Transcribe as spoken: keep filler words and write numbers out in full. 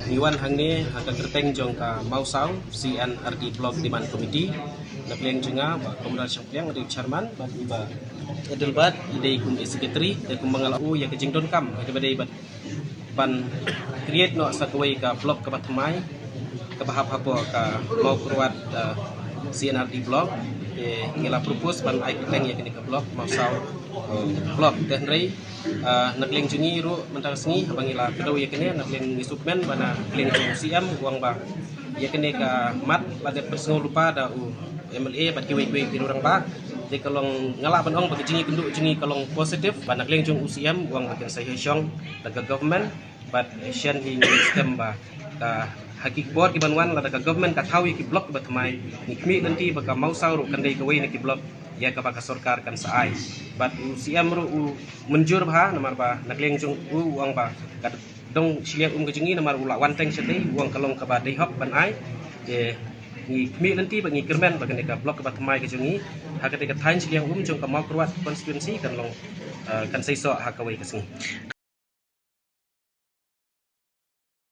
Ngi wan hangne ha ka kyrteng jong ka Mawsaw C N R D Block Demand Committee. Na pdeng jong nga Bah Comrade Shangpliang, u dei u chairman, bad i Bah Adelbert, i dei kum i secretary, te kumba nga la ong, ïa ka jingdonkam kaba dei bad ban create noh sa kawei ka block kaba thymmai kaba hap hapoh ka Mawkyrwat, uh, C N R D Block. Te ngi la propose ban ai kyrteng ïa kane ka block Mawsaw, uh, Block. Te hynrei, uh, na pdeng jong ngi ruh mynta ka sngi haba ngi la kdew ïa kane, na pdeng ngi sngewkmen ba na pdeng jong u C M u ong ba ïa kane ka mat la dep pynsngewlypa da u M L A bad kiwei kiwei ki rangbah. Te ka long, nga lah ban ong ba ka jingïakynduh jong ngi ka long positive, ba na pdeng jong u C M u ong ba kin sa ïashong da ka government. Bad shen hi ngi skhem ba ka ha ki por ki ban wan, lada ka government ka thaw ïa ki block ba thymmai, ngi khmih lynti ba ka Mawsaw ruh kan dei kawei na ki block ïa kaba ka sorkar kan sa ai. Bad u C M ruh u mynjur bha, namar ba na pdeng jong u u ong ba ka dong shiliang um ka jong ngi, namar u la wan teng shatei, u ong ka long kaba dei hok ban ai. Te ngi khmih lynti bad ngi kyrmen ba kane ka block kaba thymmai ka jong ngi ha katei ka thaiñ shiliang um jong ka Mawkyrwat constituency kan long, uh, kan seisoh ha kawei ka sngi.